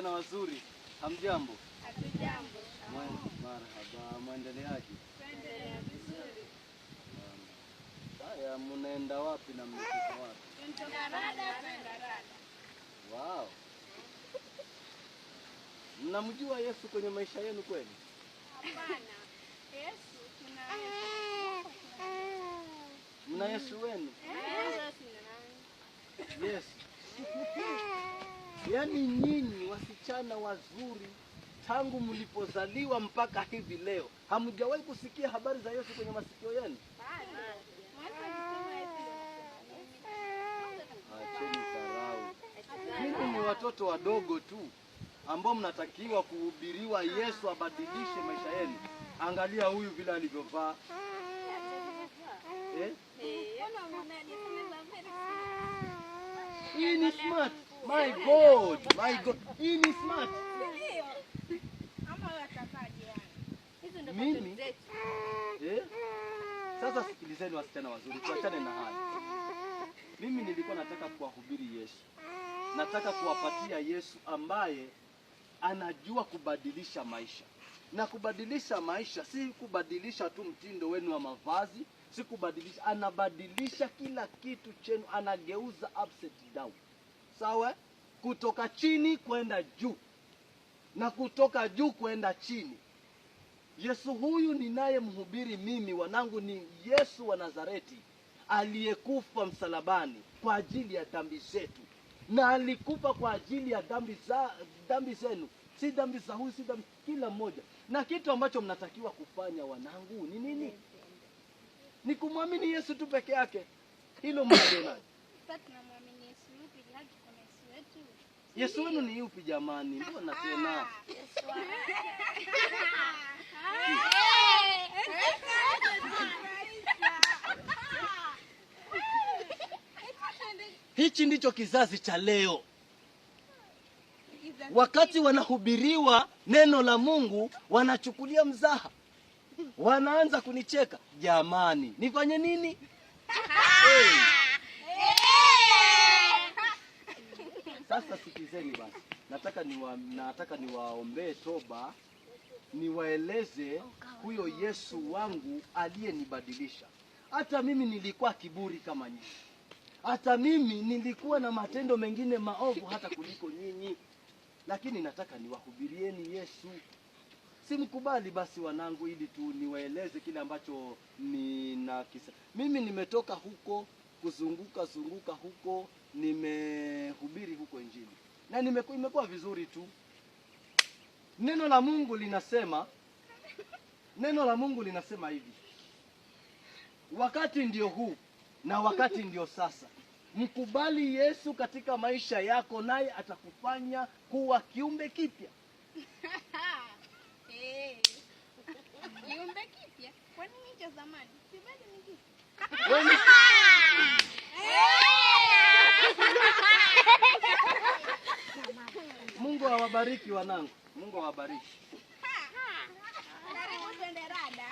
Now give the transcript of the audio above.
Wasichana wazuri, hamjambo? Hatujambo. Marhaba, mwendeleaje? Tuendelea vizuri. Haya, mnaenda wapi na mmefika wapi? Tunatoka rada tunaenda rada. Wow. Mnamjua Yesu kwenye maisha yenu kweli? Hapana. Yesu tuna Mna Yesu wenu? Yesu ni nani? Yesu. Yaani nyinyi wasichana wazuri tangu mlipozaliwa mpaka hivi leo hamjawahi kusikia habari za Yesu kwenye masikio yenu? Acheni dharau. Nyinyi ni watoto wadogo tu ambao mnatakiwa kuhubiriwa Yesu abadilishe maisha yenu. Angalia huyu vile alivyovaa. Eh? Hii ni smart. My God, my God. Hii ni smart. Mimi? Eh? Sasa sikilizeni wasichana wazuri, tuachane na haya. Mimi nilikuwa nataka kuwahubiri Yesu. Nataka kuwapatia Yesu ambaye anajua kubadilisha maisha. Na kubadilisha maisha si kubadilisha tu mtindo wenu wa mavazi, si kubadilisha, anabadilisha kila kitu chenu, anageuza upside down. Sawa? Kutoka chini kwenda juu na kutoka juu kwenda chini. Yesu huyu ninayemhubiri mimi, wanangu, ni Yesu wa Nazareti aliyekufa msalabani kwa ajili ya dhambi zetu, na alikufa kwa ajili ya dhambi zenu, si dhambi za huyu, si dhambi kila mmoja. Na kitu ambacho mnatakiwa kufanya wanangu ni nini? Ni kumwamini Yesu tu peke yake. Hilo mnalionaje? Sasa tunamwamini Yesu yupi? Hadi kuna Yesu wetu. Yesu wenu ni yupi jamani? Mbona tena? Hichi ndicho kizazi cha leo. Wakati wanahubiriwa neno la Mungu wanachukulia mzaha, wanaanza kunicheka. Jamani, nifanye nini? Hey. Sasa sikizeni basi, nataka niwaombee toba, niwaeleze huyo Yesu wangu aliyenibadilisha. Hata mimi nilikuwa kiburi kama nyinyi, hata mimi nilikuwa na matendo mengine maovu hata kuliko nyinyi, lakini nataka niwahubirieni Yesu. Simkubali basi wanangu, ili tu niwaeleze kile ambacho ninakisa. Mimi nimetoka huko kuzunguka zunguka huko, nimehubiri huko Injili na imekuwa vizuri tu. Neno la Mungu linasema, neno la Mungu linasema hivi: wakati ndio huu na wakati ndio sasa. Mkubali Yesu katika maisha yako, naye atakufanya kuwa kiumbe kipya. Kiumbe kipya? Kwa nini cha zamani? Si bado ni kipya? Mungu awabariki wanangu. Mungu awabariki. Karibu twende rada.